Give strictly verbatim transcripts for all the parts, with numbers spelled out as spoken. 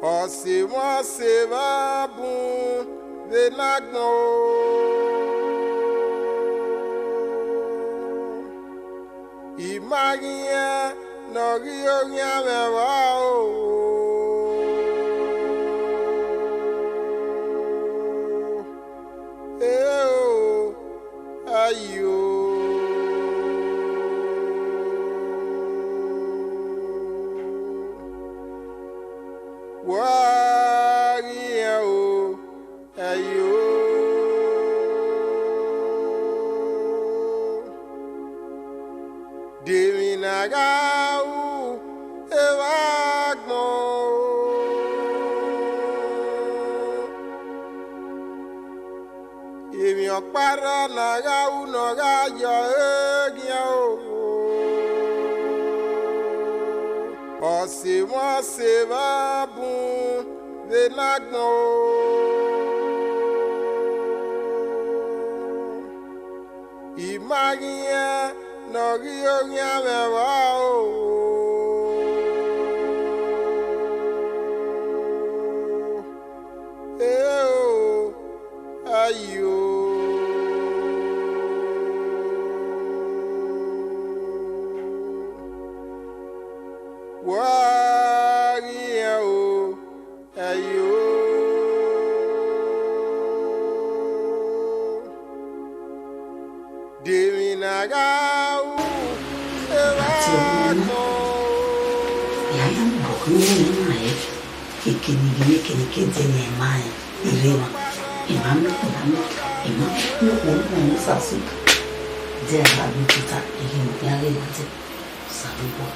Ọse mwẹ ọse vbe bun vbe ne agbọn o. I ma ghi rẹn ne ọ ghi re oghian mwẹ vba o. Eo, ayo. Wa ghi rẹn o, ayo. De emwi ne a gha ru evba agbọn o. Emwi ọkpa rrọọ ne a gha ru ne ọ gha yọ ẹre ghian o. Ọse mwẹ ọse vbe bun vbe ne agbọn o. I ma ghi rẹn ne ọ ghi re oghian mwẹ vba o. Eo, ayo. Wa ghi rẹn o, ayo. De emwi ne a gha ru evba agbọn o. Ẹ i ya mu obọ khin ne ima rẹn, ekenike, ekenike de ne ima rẹn, I rre emwa. Ima mu, ima mu, ima mu, okhuo ne ọ mu Osasu. De a gha gbe tota, I ghi mu iran ghe na dẹ. Osanobua.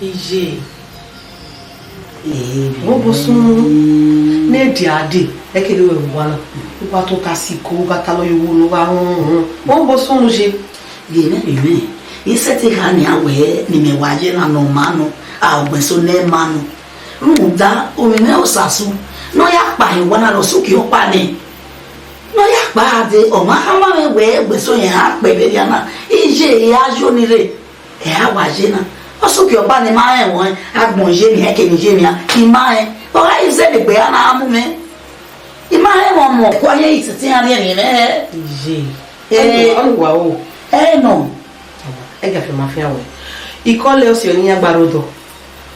Iye. Vbe obọ sunu, ne dia dee, ẹ kere wẹ vbe owa na, u gha tota si ko, u gha talọ ye owa ne u gha rhunmwuda. Vbe obọ sunu ye. Vbe mwẹ, vbe mwẹ, I sẹtin kha nian wẹẹ ne imẹ wa ye na ne ọ ma nọ, a, ugbẹn eso ne ẹ ma nọ. Rhunmwuda, ovbi mwẹ Osasu, ne ọ ya kpa hin owa na, ne ọ sẹ uki ọkpa nẹ. Ne ọ ya kpa dee, ọ ma khama mwẹ wẹẹ ugbẹn eso rẹn a kpẹ vberriọ na, iye, I ra yo ni rre. Ẹ a wa ye na, ọ sẹ uki ọkpa ne I ma rẹn ruẹ, agbọn ye mwi, ẹkẹ ne I ye mwi a, I ma rẹn. Ọ gha ye zẹ ne egbe a na mu mwẹ. I ma rẹn mwẹ ọmọ, ẹko a ye ititi iran rhiẹnrhiẹn mwẹ hẹ. Iye. Ee. Ọ ni wa o. Ẹ nọ. Ẹghẹ afianma fian wẹ. Ikọlẹ ọse ne iran gba rre odọ.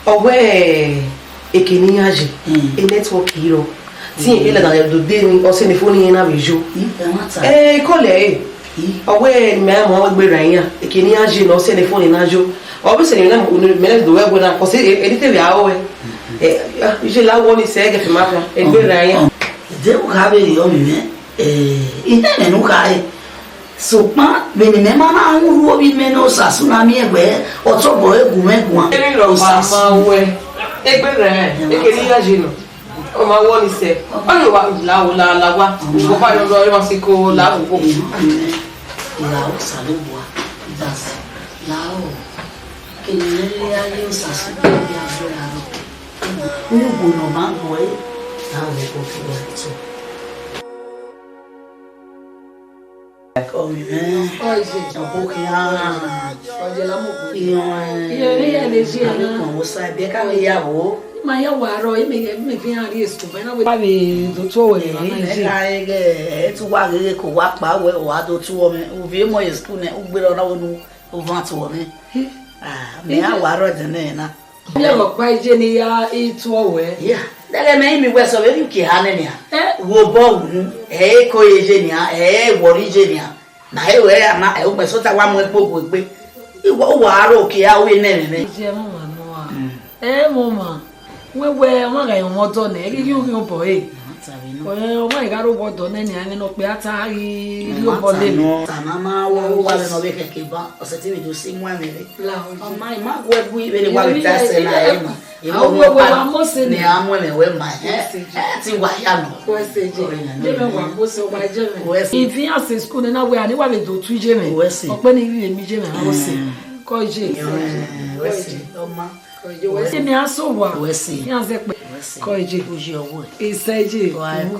Ọ wẹ eke ne iran ye, e network i rrọọ. Te irẹn ladian do de ni, ọ sẹ ne phone irẹn na vbe yo. Ẹ, ikọlẹ ẹre. Ọ wẹ ne imẹ mu egbe ra iran, eke ne iran ye ne ọ sẹ ne phone na yo. Ọ vbe sẹ ne imẹ na, imẹ na do wẹ wẹ na, cause e, e te vbe aro wẹ. Ẹ, iye la wọ ni sẹ ẹghẹ afianma fian, egbe ra iran. De u gha vbe rriọ mwẹ, ẹ, I nẹ ẹmwẹ ne u khare. Sokpan vbene imẹ ma na rhurhu ovbi mẹ ne Osasu na miẹn wẹẹ ọ tobọ ẹre gu mwẹ guan. Emwi rhọkpa ma wẹ, egbe rẹ, eke ne iran ye nọ. Ọ ma wọ ni sẹ, ọ ni wa la, la, la wa. Ọkpa yọ lọ, ẹ ma si ko la ghogho. Lahọ Osanobua, das, lahọ. Kene ne a ye Osasu, ya gbe aro. Unu gu ne ọ ma gu ẹre, lahọ ẹbọ fo ẹre to. Ọmọ mwẹ, ọkọ khian. Iran, iran ne zi ẹre na. Osa ẹbẹ ka vbe ya vbo. Ma ya wa rọ, ime, ime fi iran rrie school, but na we ba vbe do tuẹ wẹ. Ẹ, ime ka rẹn ghẹ, ẹ tu wa ghe ko wa kpa wẹ, wa do tuẹ mwẹ. U viọ emọ ye school nẹ, u gberra na wẹ ne u van tuẹ mwẹ. Ah, mẹ a wa rọ ẹdẹ nẹ na. Iye ọkpa iye ne I ya i tuẹ wẹ. Ya, dẹghẹ mẹ i miẹn wẹ sẹ vbene u ke ha nẹ nian. Eh? Wo obọ unu, ẹ i ko ye iye nian, ẹ i wọrọ iye nian. Ma he wẹ ya na, ẹ, ugbẹn sota wa mu ẹkpo gu egbe. I wa, u wa aro ke a, u vbe nẹ ẹmwẹ mwẹ. Iye ẹmwẹ ọmwa nọ a. Mm. Ẹ, ẹmwẹ ọmwa. Wẹ wẹ, ọmwa gha rọnmwẹ ọdọ nẹ, ẹ ghi ghi oghian obọ ẹre. Ọmwa ta vbe nọ. Ẹ, ọmwa gha rọnmwẹ ọdọ nẹ nian, ẹmwẹ ne ọ kpẹ a ta ghi rhie obọ lele. Ọmwa ta nọ, ma wọ, u wa vbe nọ vbe khẹke ban, ọsẹ te vbe do si mu ẹmwẹ rre. La, ọmọ, I ma gu ẹbu vbene wa vbe ta sẹ na, ẹ ma. Imọ wa Mose ni a mu ẹmwẹ wẹ ma, ẹ, ẹ ti wa ya nọ. Wẹ sẹ je. Ọrẹ yan nọ. Jẹ mẹ wa Mose, wa jẹ mẹ. Wẹ sẹ. Ivian sẹ school nẹ na wẹ, a ni wa vbe do tu iye mẹ. Wẹ sẹ. Ọkpẹ ne I rhie mi iye mẹ, a wẹ sẹ. Mm. Kọ iye. Wẹ sẹ. Ọma. Kọ iye, wẹ sẹ. Emi a so wa. Wẹ sẹ. Iran zẹ kpẹ. Wẹ sẹ. Kọ iye. Oye ọwọ. Isẹ iye. Wa. Mm.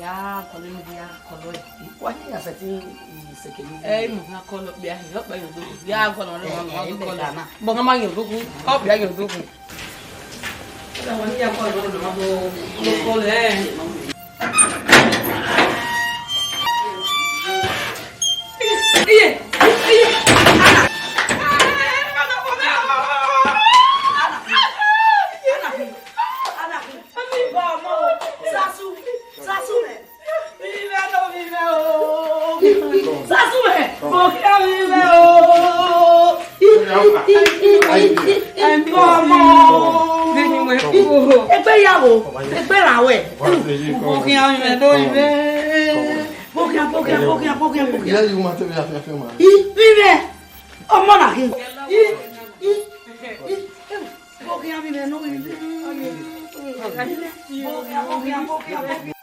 Ya kọlọ eni ya kọlọ ẹ. Wa ni ya sẹtin isekeli. Ẹ, mu ha kọlọ kpia hin, ọ kpia yan odogwu. Ya kọlọ rẹ wa, wa kọlọ. Bọ ma yan odogwu, ọ kpia yan odogwu. Wa ni ya kọlọ rẹ wa kọlọ ẹ. Iye, iye. Sasu, Sasu mẹ. Vivẹ lo, vivẹ o. Sasu mẹ, mo kí ọ vivẹ o. Ẹ̀mí ọmọ. Egbe ya wo, egbe ra wẹ. Mo kí ọ vivẹ lo, vivẹ. Mo kí ọ, mo kí ọ, mo kí ọ, mo kí ọ, mo kí ọ. Ìyá yìí máa tẹ̀lé àfihàn fẹ́ máa. Vivẹ, ọmọ na kí. Mo kí ọ vivẹ lo, vivẹ. Mo kí ọ, mo kí ọ, mo kí ọ, mo kí ọ.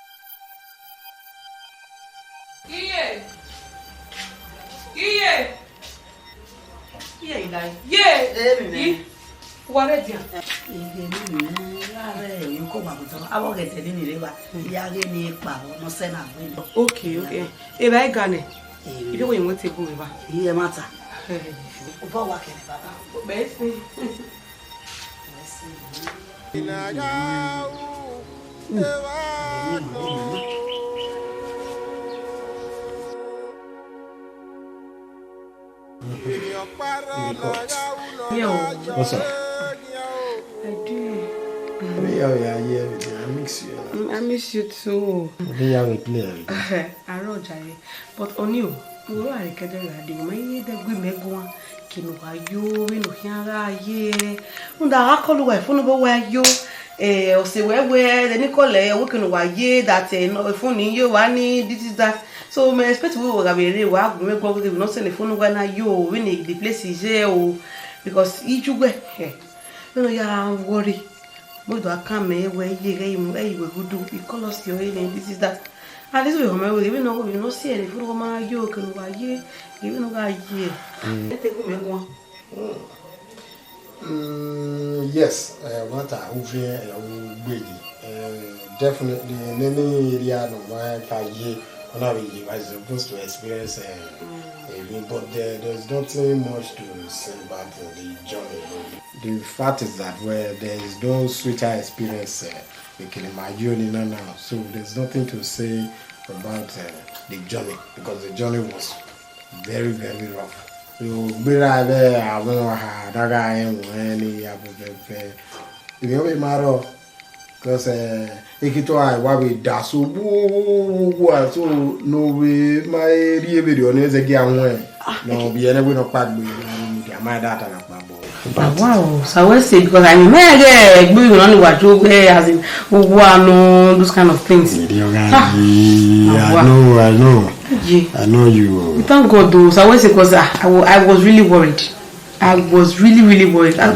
Iye! Iye! Iye, Ilayi. Ye! Emi nẹ. I, wa rre dia? Iye, emi nẹ, ra rre emwi ko wa butọ. Avbe ọghẹdẹ ni ni rre evba. Ya ghe ni kpa vbọ, ne ọ sẹ na gbe. Okay, okay. Evba i ga nẹ. Ibi wo yin wẹ te bu evba. Iye ma ta. Obọ wa kẹrẹ baba. Bẹ si. Yo. What's up? I do. Every year we are here every day. I miss you a lot. Mm, I miss you too. Every year we play every day. Aro jare. But oni o, wo wa re kẹdẹ gha dee, ma ye dẹ gu mẹ guan, kene uwa yo, vbene u khian gha ye. Rhunmwuda a gha call uwa, phone number uwa yo, eh, ọ sẹ wẹ wẹ, de ne I call ẹ, ọ wẹ kene uwa ye, that, eh, no, phone ni yo, wa ni, this is that. So, mẹ expect wẹ uwa gha vbe rre, wa gu mẹ guan, wẹ ne ọ sẹ ne phone uwa na yo, vbene the place is here o, because iju wẹ, eh, vbene ọ ya worry. Mo do a kan mẹ wẹ iye ghẹ mu, ẹ i wẹ gudu, I call us your name, this is that. And this way, ọmọ ẹvbo, even though you no see any food, ọmọ yo, kene uwa ye, even though I ye. Mm. Ẹ te gu mẹ guan. Mm, yes, uh, what I over uh, ugbeji. Uh, definitely, in any area, no matter ka ye, when I be, I supposed to experience uh, a bit, but there, there's nothing much to say about uh, the journey. The fact is that well, there is no sweeter experience uh, in Kilimanjaro now, so there's nothing to say about uh, the journey because the journey was very, very rough. So, gbera vbe àwọn ọha dagha ẹwẹn ni ya bẹbẹ. Ìyẹn wẹ ma rọ, because uh, ekito a wa be da so wo wo wo so no we ma eri ebe ri ọnẹ zẹ gi àwọn ẹ. No bi ẹnẹ we no kpagbe na ni dia ma da ta na kpagbe. Wow, so I will say because I mean, me get gbogbo na ni wa jo we as in, we wa no those kind of things. Idiot guy. Ah, I know, I know. Yeah. I know you. We thank God though. So I will say because I, I, wa- I was really worried. I was really, really worried. I,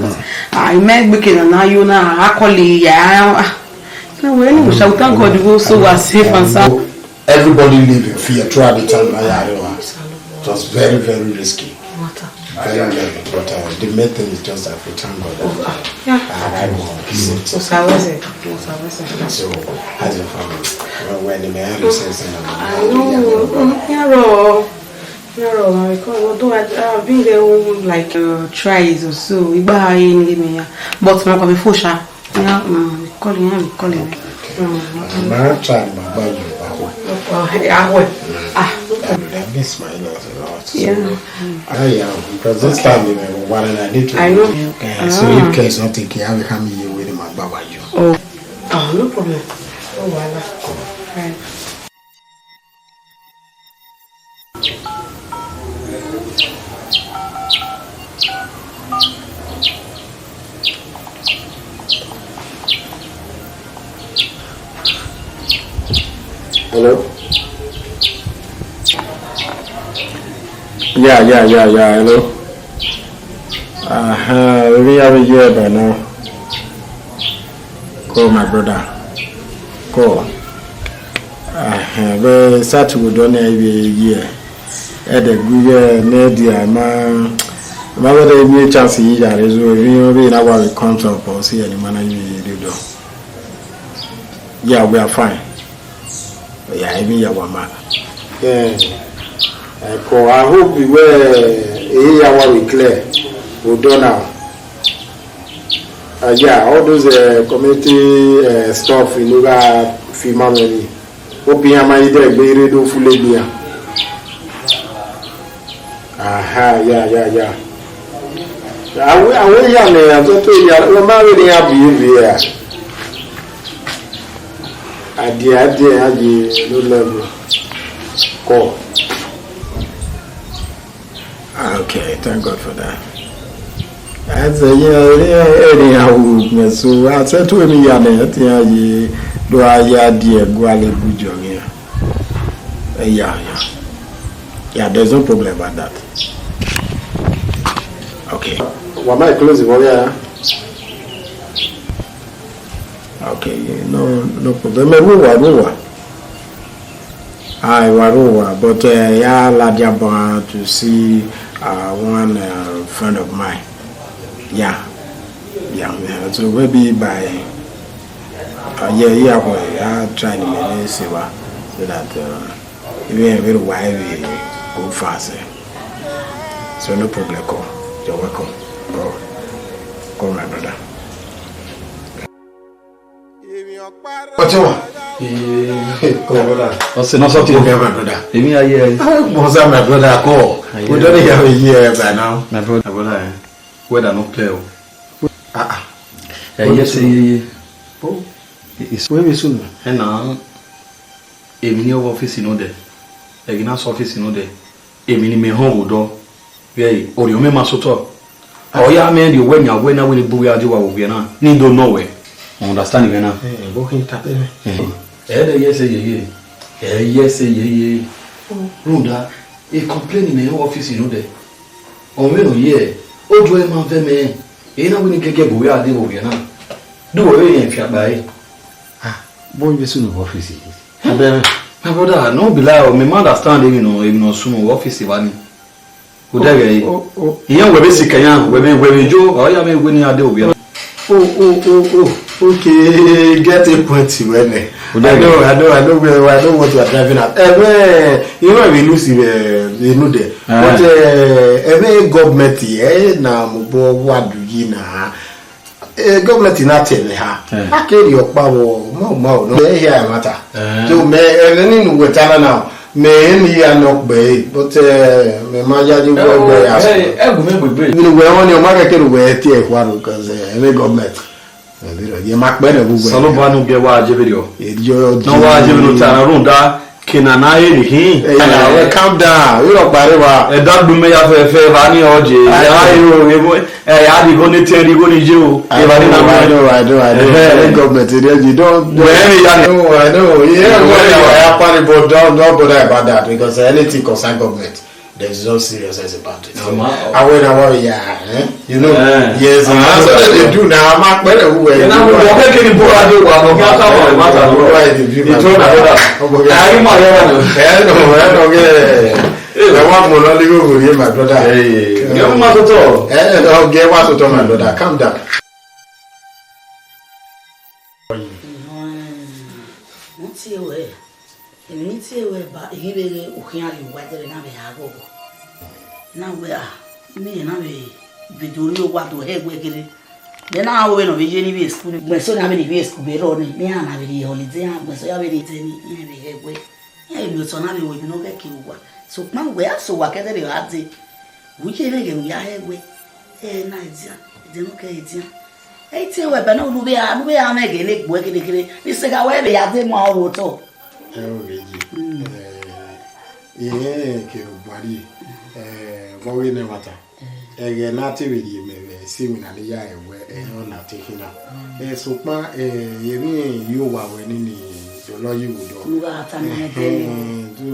I met Beke na na you na I call it, yeah. Ah. No, well, anyway, shall we thank God we also were safe and sound. Everybody live in fear throughout the time. It was very, very risky. Very, very. But uh, the main thing is just that we thank God. Yeah. Arrive home safe. So, how's it? So, how's your family? Well, when the man says, I know. Yeah, bro. Yeah, bro. Because although I, I've been there all, like uh, tries or so, but I'm calling, I'm calling. Mm. Ma try ma gba Yoruba wẹ. Oh, yeah, well. Ah. I miss my in-laws a lot. Yeah. I am, because this time, you know, what I need to I know. Uh, so if there's something, can have a hand you with my baba you. Oh. Ah, no problem. No wahala. Right. Hello? Yeah, yeah, yeah, yeah, hello. Uh-huh, we have a year by now. Call my brother. Call. Uh-huh, we start to go down every year. Ẹdẹ gu ighẹ ne dia ma ma vbe de mi chance yi ya rezo, emwi ọ vbe na wa vbe come to us, ẹre ne ma na yi vbe rre odọ. Yeah, we are fine. Yeah, emwi ya wa ma. Yeah. Ẹko, I hope wẹ e ya wa vbe clear odọ na. Uh, yeah, all those uh, community uh, stuff, you know, that film and Obi ama yi dẹ gbe rre do fule gbe ya. Aha, ya, ya, ya. Awe, awe ya nẹ, a tọ to ya, wẹ ma vbe ne iran behave ya. Adie, adie, adie, no level. Kọ. Ah, okay, thank God for that. I say, yeah, yeah, anyhow, so I said to him, yeah, man, yeah, yeah, do I, yeah, dear, go a little good job, yeah. Uh, yeah, yeah. Yeah, there's no problem about that. Okay. Why am I close the volume? Okay, no, no problem. Me, we were, we were. I were, we were, but uh, yeah, Ladiaba to see uh, one uh, friend of mine. Yeah, yeah, yeah. So maybe by uh, yeah, yeah, well, I try to make it safer so that uh, even if it were go fast. Eh. So no problem, come. You're welcome. Come, come, my brother. Ọtí wa. Come, brother. Ọsẹ náà sọ ti. Okay, my brother. Èmi ayé ẹ. Mọ̀sá, my brother, kọ́. Ayé. We don't have a year by now. My brother. My brother, eh. Weather no clear o. Ah, ah. Ẹ yẹ sẹ yeye. Oh. Wẹ́ẹ́ mi sùn nù. Ẹ nà, èmi ni ọ vbe ọfisi nọ dẹ. Ẹ ghi na sẹ ọfisi nọ dẹ. Èmi ni mẹ họn vbe odọ. Vbe ẹre, orhiọn mẹ ma sotọ. Ọ ya mẹ rhie owẹ yan wẹ na wẹ ne bu wẹ a die owa vbe owiẹ na, ne I do nọ wẹ. U understand mwẹ na? Ẹ, ẹ, bọ khin ta pẹ mwẹ. Ẹ, ẹ dẹ yẹ sẹ yeye. Ẹ yẹ sẹ yeye. Rhunmwuda, e complain mẹ rre ọfisi nọ dẹ. Ọ mwẹ ne ọ ye, oduẹ ma vẹ mẹ. Ẹ na wẹ ne gẹgẹ bu wẹ a die vbe owiẹ na. Do wẹ vbe rẹn fiakpa ẹre. Ah, bọ vbe sunu vbe ọfisi. Abẹ, my brother, no be lie o, mẹ ma understand emwi nọ, emwi nọ sunu vbe ọfisi evba ni. Odẹ ghẹ. Oh, oh, oh. Iran wẹ vbe sikẹ iran, wẹ vbe, wẹ vbe yo, ọ ya mwẹ wẹ ne iran de ovbi ẹre. Oh, oh, oh, oh. Okay, get a point wẹ nẹ. Odẹ ghẹ. I know, I know, I know where, I know what you are driving at. Ẹ, wẹ, iran vbe lose vbe, vbe inu dẹ. Ah. But, eh, ẹ vbe government, ẹ na mobọ wa do yi na. Eh, government na tẹ mwẹ ha. Eh. A ke rhie ọkpa vbọ, ma, ma, no. Ẹ hia ẹmwata. Eh. So, mẹ, ẹmwẹ ni ne uwẹ ta na na, mẹ, ẹ ni ya nọ kpẹ, but, eh, mẹ ma ya ye uwẹ gbe ya. Eh, ẹ gu mwẹ gbegbe. Ni uwẹ họn ni, ọ ma kẹkẹ ne uwẹ tie ẹkhua ro, because, eh, ẹmwẹ government. Ẹ vbe rọ, ye ma kpẹ nẹ vbe uwẹ. Sọlọ ba nu gẹ wa je vbe rọ. Ẹ jọ. Na wa je vbe rọ ta na run da. Kina na ere hin. Hey, yeah, well, calm down. You don't worry about. Ẹ dagbe mẹ ya fẹfẹ, evba ni ọ je. I know. Ya yo, evo, ẹ ya di igho ne tẹ, igho ni ye o. I know, I know, I know, I know. Eh, eh. Government, you don't, don't. Wẹ ẹ ya ni. No, I know. Yeah, well, yeah, yeah, yeah, but don't, don't bother about that because anything concern government, there's no seriousness about it. No, ma. I will, I will, yeah, eh? You know? Eh. Yes, and that's what they do now. I'm not better who were. You know, we don't get any bother do one. Okay, after one, matter no. Why they do that? It's all about that. Okay. I am my own. Eh, no, eh, no, yeah. Ẹ wa mọ lọ lé gbogbo rẹ, my brother. Ẹ, ẹ, ẹ, ẹ, ẹ, ẹ, ẹ wa sotọ, my brother. Calm down. Mo tie wẹ, emwi ne I tie wẹ ba, I ghi vbe ghe u khian rhie owa ẹdẹrẹ na vbe ha ghọghọ. Na wẹ a, ne irẹn na vbe vbe do rhie owa do hẹ ẹguẹ kherhe. Then na ho vbene ọ vbe ye ne I vbe school, ugbẹn eso na vbene I vbe school vbe rrọọ nẹ, ne iran na vbe rhie holiday, iran ugbẹn eso ya vbe rhie te ni, iran vbe hẹ ẹguẹ. Iran vbe miẹn otọ na vbe ru emwi ne ọ ghẹ ke owa. Sokpan wẹ a sẹ owa ke ẹdẹrriọ ra dee, u ye mwẹ ghẹ ne u ya hẹ wẹ, ẹ na edian, edian nọ kẹ edian. Ẹ i tie ruẹ ẹbẹ na, ne u vbe ra, ne u vbe ra mwẹ ghẹ ne egbuẹ kherhe kherhe, ne I sẹ gha wẹ vbe ya dee mu aro vbe otọ. Ẹ o vbe ye. Mm. Ẹ, irẹn kevbe oguan rrie, ẹ, vbe ọ ghi nẹ ẹmwata. Ẹghẹ ne a te vbe rhie mẹ vbe ẹse iwinna ne I ya rẹn wẹ, ẹ, ọ na te khin na. Ẹ, sokpan, ẹ, emwi I ye owa wẹ nene, dọlọ yi vbe odọ. Ne u gha ta nẹ ẹdẹ. Ẹhẹn, so,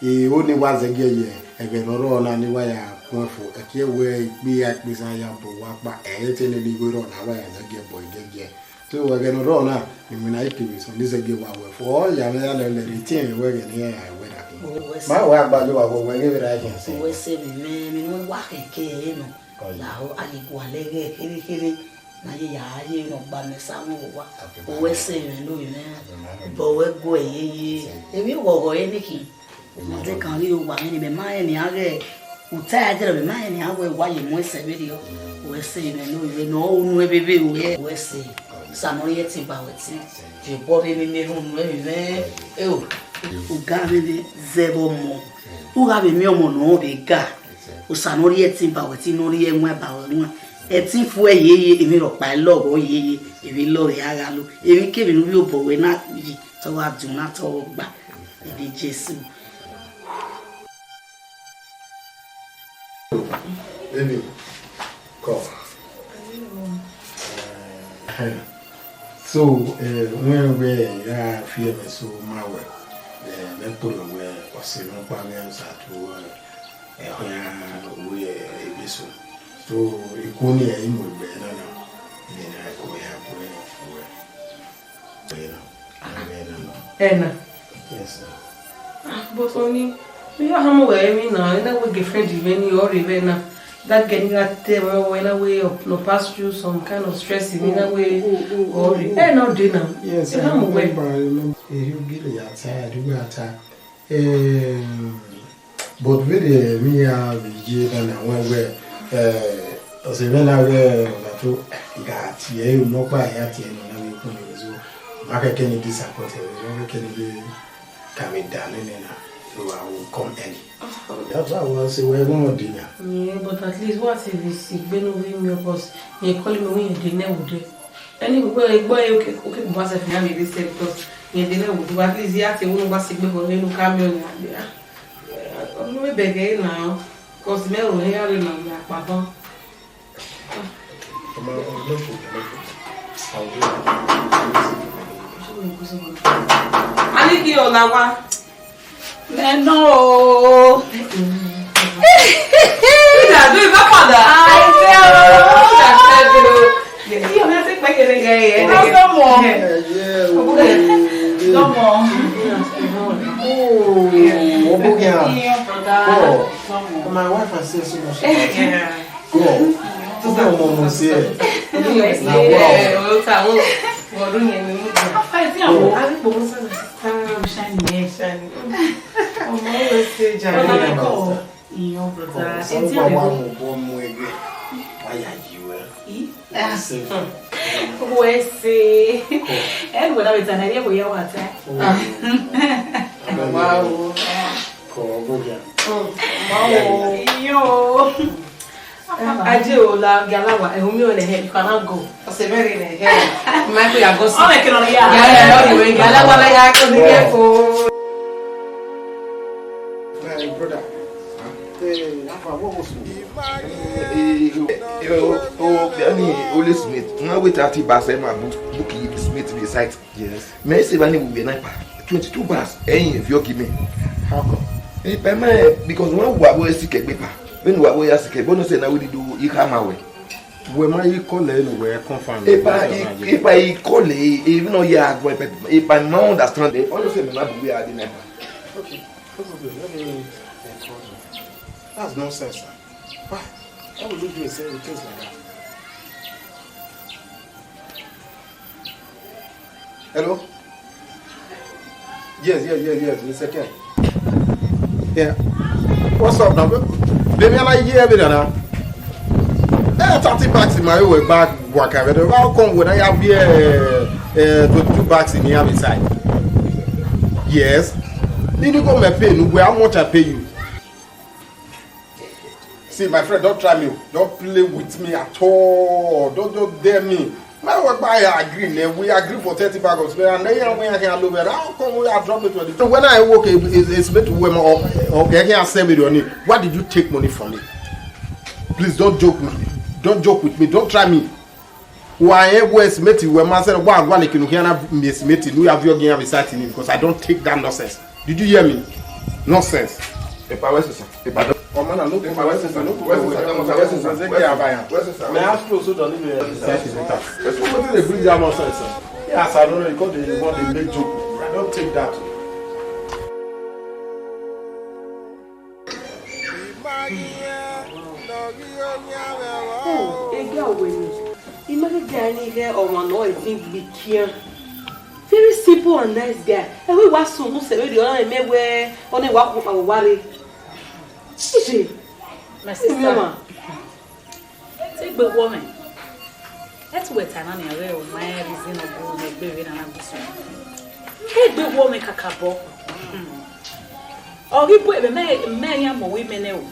e, o ne wa zẹgiẹ ye ẹghẹ ne ọ rrọọ na ne wa ya kuẹn fo, ẹkiẹ wẹ ikpia ikpesa ya bọ owa ọkpa, ẹ i te nene igho rrọọ na wa ya zẹgiẹ bọ igẹgiẹ. So, ẹghẹ ne ọ rrọọ na, iwinna I kevbe sẹ ne I zẹgiẹ wa wẹ fo, ọ ya mwẹ ya lẹlẹ rre, te irẹn wẹ ẹghẹ ne I ya rẹn wẹ na khin. Ma wẹ agbaye owa wẹ, wẹ ghe vberra khian sẹ. Wẹ sẹ vbe mwẹ, emwi ne u wa khẹke ẹre nọ. Ọye. Lahọ, a ye gualọ ẹghẹ kherhe kherhe, ne a ye ya ye ne ọ gba mẹ sa mwẹ owa. Wẹ sẹ mwẹ ne ovbi mwẹ, bọ wẹ guẹ yeye. Emwi ghọghọ ẹre ne khin. Ọmọdé kan ghi owa mwẹ ni, mẹ ma rẹn nian ghẹ, u ta ẹre, mẹ ma rẹn nian wẹ wa ye mu ẹsẹ vberriọ. Wẹ sẹ mwẹ ne ovbi mwẹ ne ọ unu ẹvbe vbe ruẹ. Wẹ sẹ, Osa ne ọ rhie ẹtin ba wẹ ẹtin, viọ obọ rre emwi ne erhunmwu ẹmwẹ mwẹ. Eo, u ga vbe vbe zẹ vbe ọmọ, u gha vbe miẹn ọmọ ne ọ vbe ga. Osa ne ọ rhie ẹtin ba wẹ ẹtin, ne ọ rhie ẹwaẹn ba wẹ ẹwaẹn. Ẹtin fuẹ yeye, emwi rhọkpa i lọghọ yeye, emwi lọghọ a gha lo, emwi kemwi ne u vbe obọ wẹ na yi, te ọ gha dun na te ọ gba. Ẹdẹ Jesu. Baby, come. Eh, so, eh, wẹ ya fi ẹmwẹ so ma wẹ, eh, mẹ kpolo wẹ ọse nọkpa mwẹ Osa tu, eh, ẹhọe iran wẹ, eh, ebe so. So, ikuo ni ẹ i mu egbe na na, ne a ko ya bu ẹre wẹ. Ẹna. Yes, sir. Ah, but Oni, you know how much I mean now, you know, we girlfriend even you or even now. That girl you got there, when I way up, no pass through some kind of stress in that way. Oh, oh, oh, oh. Ẹ na dey now. Yes, I remember, I remember. Eh, you get it, yeah, tired, you are tired. Eh, but vbene emwi ya vbe ye na na wẹn wẹ, eh, ọse mwẹ na ghẹ ọna to, I gha tie ẹre, nọkpa I ya tie ẹre nọ na vbe kpọnmwẹ so, ma kẹkẹ ni disappoint ẹre, ma kẹkẹ ni vbe ka vbe da nene na, so I will come early. That's why I was say, well, we won't dinner. Yeah, but at least what if we see, when we meet, boss, you call me when you dinner with them. Anyway, well, boy, okay, okay, boss, if you have me, they say, because you dinner with you, at least you have to, when we see, we will come here, yeah. Ọmọ mi bẹgẹ na, cause mẹ ro hia re na mi akpa ban. Ọmọ, no problem, no problem. I will do it. Ani ki o na wa. Mẹ nọ o. Ida do iba pada. Ai se o. Ida se o. Yes. Iyo, mẹ se pẹkẹrẹ gẹ yẹ. Ọmọ. Ọmọ. Oh, ọmọ gẹ. Iyo, brother. Oh, my wife has said so much about you. Yeah. Go on. Go on, mama, say it. Yes, now, wow. Yeah, well, ta, well, well, don't you know? Afa, is it our, are we going to say that? Shine, yeah. Shine. Ọmọ, always say, Jai. Ọmọ, go. Iyo, brother. Come, ẹ ti o wa mu bọ mu ẹgbẹ. Wa ya yi wẹ. Ih? Wẹ se. Ẹ wẹ na wẹ ta na, ẹ wẹ ya wa ta. Wow. Kọ ọgọ ya. Wow. Iyo. Aje o la galawa, ehun mi o ne he, you cannot go. Ọsẹ mẹrin ne he. Ma ko ya go si. Ọ mẹ kẹrọ ya. Galawa la ya ko ni ye ko. My brother. Eh, Alpha, what was it? Eh, eh, oh, oh, I mean, only Smith. Now wait until Basema book, book Smith the site. Yes. Me say, when we were nine pa, twenty-two bars, eh, if you give me. How come? Eh, pa, man, because when we were sick, eh, pa, when we were sick, but no say now we do, you come away. We might call it anyway, confirm. Eh, pa, eh, pa, he call it, even though, yeah, but, eh, pa, man understand. Eh, all you say, man, we are the nine pa. Okay. No problem. Let me encourage you. That's nonsense, sir. Why? Why would you do a thing, things like that? Hello? Yes, yes, yes, yes, Mister Ken. Yeah. What's up now? Baby, I like you every day now. Eh, thirty bags in my own bag, work. How come when I have here, uh, uh, twenty-two bags in here beside? Yes. Nini go me pay, no, how much I pay you? See, my friend, don't try me. Don't play with me at all. Don't, don't dare me. My work, I agree, man. We agree for thirty bag of cement, and then you know, we can over. How come we are dropping twenty? So when I work, it's, it's meant to wear my, okay, I can't sell me the money. Why did you take money from me? Please don't joke with me. Don't joke with me. Don't try me. Wa e wo estimate wẹ ma sẹ, wa wa leke unu khian na mi estimate ne u ya viọ ọghe iran vbe site ni, because I don't take that nonsense. Did you hear me? Nonsense. Epa wẹ sisa. Epa dọ. Ọmọ na no. Epa wẹ sisa, no, wẹ sisa, wẹ sisa, wẹ sisa. Mẹ a flow so dọ ni me. Sisi sisa. Wẹ sisa, wetin dey bring that nonsense, sir? Yeah, as I don't know, you come dey, you wan dey make joke. I don't take that. Oh, ẹgbẹ́ ọ̀wẹ̀ ni. Imagine guy ni ghe ọmwa ne ọ i think gbe ikian. Very simple and nice guy. Ẹ wẹ wa sunu sẹ vberriọ, ọ na mẹ wẹ ọ na wa khuo kpao wa rre. Ije. My sister. Mama. Te egbe wọọ mwẹ. Ẹtu wẹ ta na nian, ghẹ ọ ma rẹn reason ọ gu mwẹ egbe vbe na na gu sunu. Egbe wọọ mwẹ kakabọ. Hmm. Ọ ghi bu ẹvbe mẹ, mẹ yan mọ wẹ imẹ nẹ o.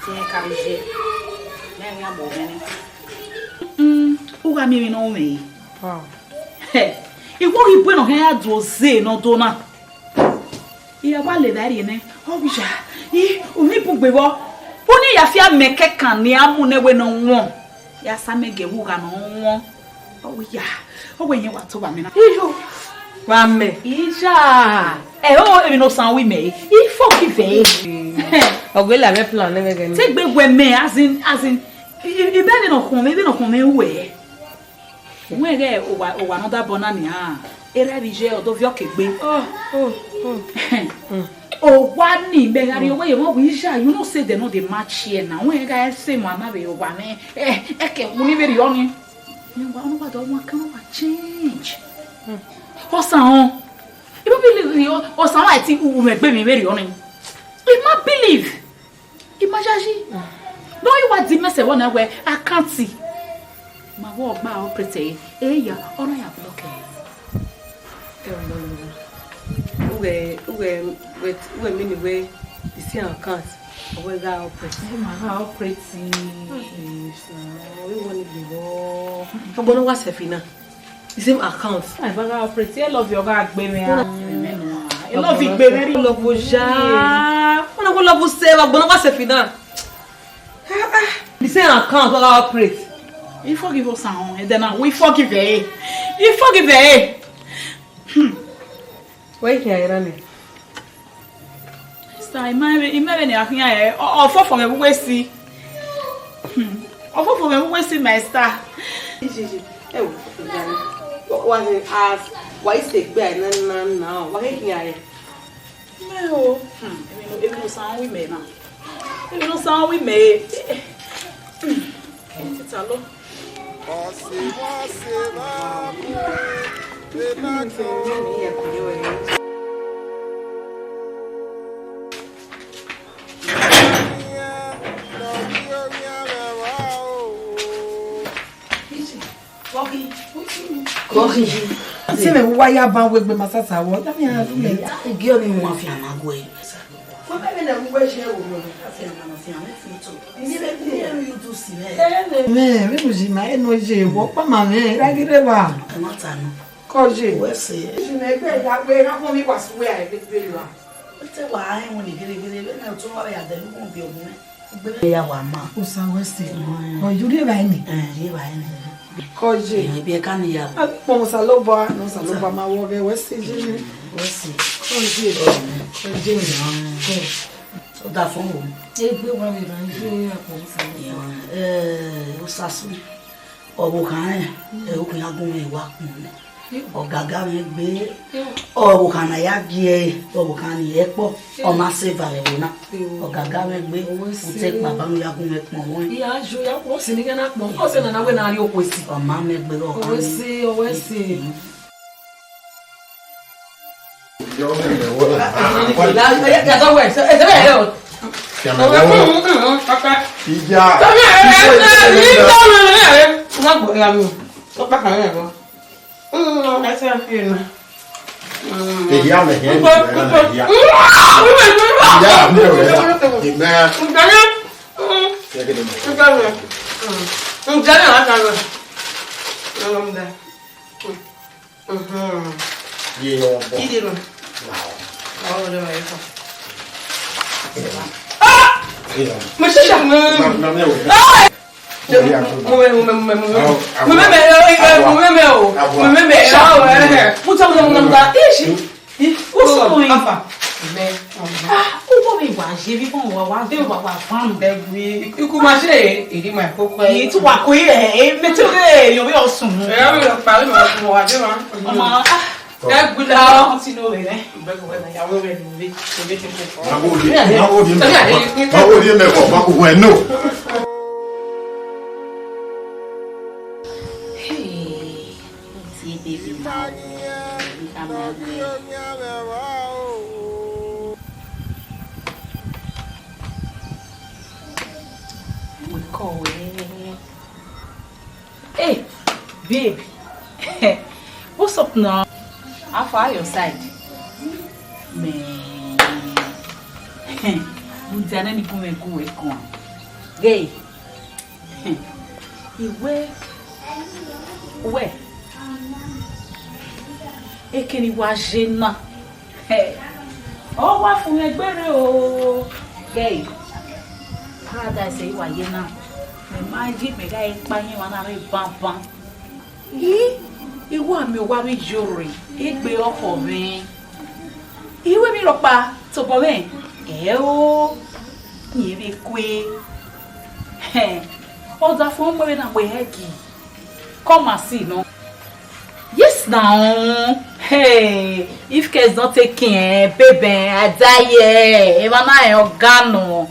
Tiẹn ka vbe ye. Mẹ yan mọ mwẹ nẹ. Mm, u gha miẹn emwi ne ọ ru mwẹ re. Wow. Hẹ, I wẹ ọ ghi bu ẹre ne ọ khian ya do ze ne ọ do na. I ra wa lele ẹre rhie nẹ, ọ wẹ ya, I, u ni bun gbe vbọ. U ni ya fi amẹ kẹkan ne a mu nẹ wẹ ne ọ wọn. Ya sa amẹ gie vbe ugha ne ọ wọn. Ọ wẹ ya, ọ wẹ iyẹn wa to vbe amẹ na. Iyo, vbe amẹ. Iya, ẹ o, emwi ne osan ru imẹ, I forgive ẹre. Ọ gele avbe plan ne ẹghẹ ni. Te egbe wẹ mẹ, as in, as in, I, I, I bẹghe ne ọ khọn mwẹ, I bẹghe ne ọ khọn mwẹ ruẹ. Wẹ ghẹ owa, owa ne ọ da bọ na nian, erha vbe iye ọ do viọ ke egbe. Oh, oh, oh. Owa ni, mẹ gha rrie owa ye, wẹ ya, you know say dem no dey match here na. Wẹ gha ẹse ma na vbe owa mwẹ, ẹ, ẹ ke wu ni vberriọ ni. Mẹ wa, ọ wa do wa kan wa change. Osan họn. I ma believe, osan wa ti u mwẹ egbe emwi vberriọ ni. I ma believe. I ma yayi. Ne ọ i wa di mẹ sẹ vbọ na wẹ account. Ma vbe ọgba operate ẹre. Eya, ọ na ya block ẹre. Ughẹ, ughẹ, ughẹ, ughẹ mean wẹ isi account, ọ wẹ gha operate. Ẹ ma gha operate. Yes, na. Ọ vbe wọ ni gbe vbọ. Ọgbọnọ wa sẹ fi na. The same account. Ẹ ba gha operate, ẹ love you, ọ gha gbe mwẹ a. Ẹ love you, gbe mwẹ. Love you, ja. Ọ na love you, sẹ, wa gbọnọ wa sẹ fi na. The same account, ọ gha operate. I forgive us, ahun, and then we forgive her. I forgive her. Hmm. Wẹ i khian ra nẹ? Sir, I ma, I ma vbene a khian ẹre, ọ, ọ fọfọ mwẹ vbe uwu esi. Hmm. Ọ fọfọ mwẹ vbe uwu esi, my star. Ẹ wo, wa, wa, as, wa i sẹ egbe a na, na, na, wa ghi khian ẹre. Mẹ o, hmm, emwi ne, emwi ne osan ru imẹ na. Emwi ne osan ru imẹ. Hmm. Tita lọ. Kọkhi. Kọkhi. Asẹ mẹ wa ya ban wegbe ma sasa wọ, da mi a ru mẹ. Igi ọni mu afian na gue. Wẹ mẹ vbe ne ru wẹ je wo mẹ. Afian na, afian na, fi to. Ni vbe ni ru yutu si mẹ. Mẹ, vbe mu ji ma, eno je, wọ kpa ma mẹ, ra gire wa. Ẹ ma ta nọ. Kọ je. Wẹ se. Ji mẹ gbe ya gbe, ra kọ mi wa su wẹ a gbe gbe wa. Te wa rẹn wọn ni ghere ghere, vbene ọtẹn wa ya dẹ lu wọn bi ọghe mwẹ. Egbe mwẹ ya wa ma. Osa wẹ se. Mm. Ọ yo rri evbare ni. Eh, rri evbare ni. Kọ je. Eh, biẹ ka ni ya. A kpọ Osanobua, ne Osanobua ma wẹ ọghẹ wẹ se je je. Wẹ se. Kọ je. Kọ je. Mm. Kọ. Ọ da fọn o. Egbe wa vbe ra je a kpọ Osanobua. Eh, Osasu. Ọvbokhan rẹn, ẹ, okhuo iran gun mwẹ wa kpọn nẹ. Ọgaga mwẹ gbe, ọvbokhan ne a ya gie ẹre, ọvbokhan ni hẹ kpọ, ọ ma sẹ eva vbe ẹvbo na. Ọgaga mwẹ gbe, u te kpa ba ne u ya gun mwẹ kpọn ruẹn. Iya, yo, ya kpọ, si ni ghẹ na kpọn, ọ sẹ nana wẹ ne a rrie okhuo esi. Ọ ma mẹ gbe ọkhan. Ọwẹ se, ọwẹ se. Ǹjẹ́ ní ọ̀la kan lọ? Ọ̀la ń bẹ. Mhm. Ye yọ wọn bọ. Ìdí nù. Wow. Àwọn ọ̀dọ́ wa yẹ kọ́. Ye yọ. Mo ṣe ṣe. Ma, ma, ma, ma. Ah! Mo mẹ, mo mẹ, mo mẹ, mo mẹ. Mo mẹ, mo mẹ, mo mẹ, mo mẹ o. Mo mẹ, mo mẹ. Mo tell you, mo mẹ. Ishi. What's going on? Afa. Mẹ. Ah, o bo mi wa je bi kon wa wa de wa wa fan. Ẹgui, ikú ma ṣe, èyí ma kókó ẹ. Èyí tí wà kó yẹ, ẹ, mẹ tí ó lè yọ bí ọsùn. Ẹ yọ bí ọsùn, parí ma ọsùn wa dé ma. Ọmọ, ah. Ẹ gbúdọ̀. Ọmọ tí ló rẹ̀ rẹ̀. Bẹ́ẹ̀ kò wẹ̀ náà, ìyàwó rẹ̀ ló wé, ló wé tí kò fọ́. Mago di, mago di mẹ, mago di mẹ kọ, mago wẹ no. Hey, see baby now. Baby come out there. We call, eh. Hey, babe. What's up now? How far your side? Man. Budiana ni gume gu we kuan. Gay. Iwe. We. Ekeni wa je na. Hey. Ọ wa fun mwẹ gbere o. Gay. Paradise wa ye na. Mẹ ma ji mẹ gha kpa yẹn wa na rre banban. I, I wa miẹn owa vbe iyore, egbe ọkhọ mwẹ. I wẹ emwi rhọkpa tobọ mwẹ, ẹ o, rẹn vbe kue. Hẹn, ọdafẹn ọmọ vbe na wẹ hẹ gi. Come and see nọ. Yes now. Hey, if case don't take care, baby, I die here. Emwa na rẹn ọga nọ.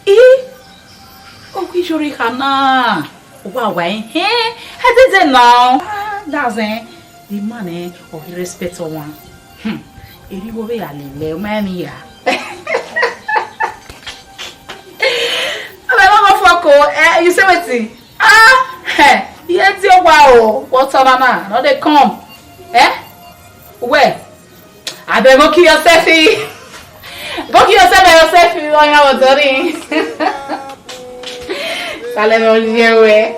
I, ọ ghi yọrọ eha na, wa wa ẹn, hẹn, ẹdẹdẹ na. Ah, that's, eh, the man, eh, ọ ghi respect ọmwa. Hmm, erriọ igho vbe ya lele, ọ ma rẹn emwi ya. Ọmọ ẹmwẹ ọmọ fọko, eh, you say wetin? Ah, eh, iye di owa o, what ọmwa na, no dey come. Eh? Where? Abeg, go kill yourself, eh? Go kill yourself by yourself, eh, on your own, sorry. Salẹ mẹ oye wẹ.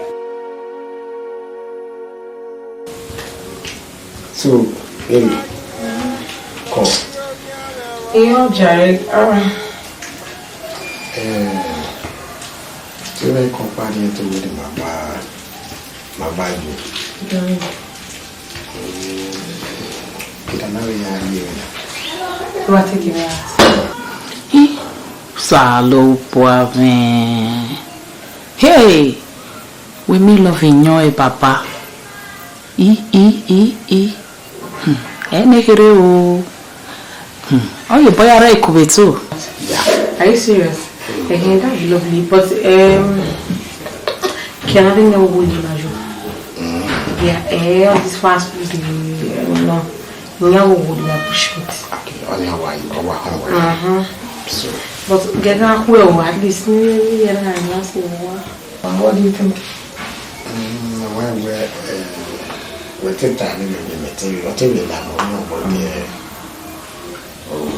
So, baby, come. Iyọ jàre, ah. Eh, ṣé wẹ́n kọ́ parí ẹ̀ tó wọ́n di màmá? Mama yo. Mm. Kida na we ya ri na. Wa take me out. Ih, Osanobua mwẹ. Hey, we mi love yọn e baba. I, i, i, i. Hmm, ẹ ne kherhe o. Hmm, ọ ye bọ ya rre ikuvbe too. Yeah. Are you serious? Eh, that would be lovely. But, um, can I think that we will do? Yeah, eh, all this fast food, eh, no. We have a wood that push it. Okay, only how I, how I, how I. Uh-huh. So. But get that well, at least, yeah, yeah, yeah, yeah. And what do you think? Mm, well, well, uh, we take time in the meeting. We take the time, we don't go there. Oh,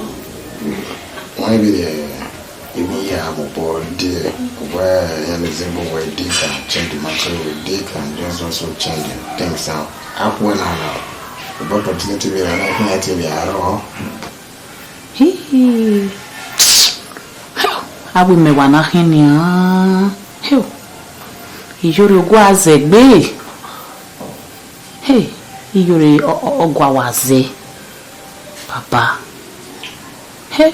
why be there? Even here, I'm a boy there. Where I am is able where they can change the matter, they can just also change the things now. Up when I know. The opportunity we are not here to be at all. Hii. Avbe imẹ wa na khin nian. Heo. Iyore ogua zẹ gbe. Hey, iyore ọ, ọ, ọgua wa zẹ. Baba. Hey.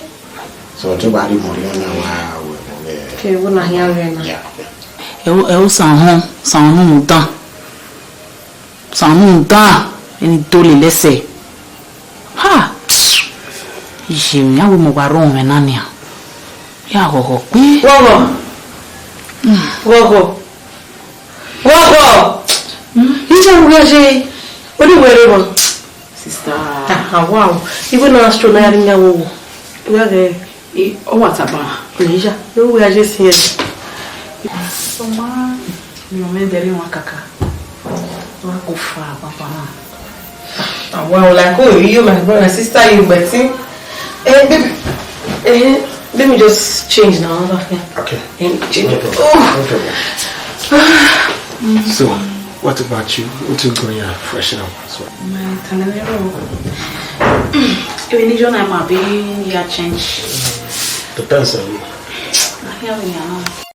So, te wa rhie mọ rhiọn na wa wẹ mọ vbe. Ke wo na hian vbe na. Ya. Ẹ o, ẹ o san họn, san họn nu dan. San nu dan, eni do lele ẹsẹ. Ha! Iye mwẹ, a wẹ mẹ wa rrọọ mwẹ na nian. Ya ghọghọ kpe. Ghọghọ. Ghọghọ. Ghọghọ. Iye mwẹ ye. Oni wẹ rre mọ. Sister. Ah, ah, wow. Even now, astro na ring wo. Ya ge. E, ọ wa taba. Oya, no we are just here. Sọma, mi ọ mẹ dẹrẹ wan kaka. Wa ko fa papa na. Ah, wow, like, oh, you, my brother, sister, you, Betty. Eh, baby. Eh, Let me just change now. Over here. Okay. And change. No problem. Oh. No problem. So, what about you? What you going to freshen up as well? My talent. Even if you might be your change. Depends on you. I can't be alone.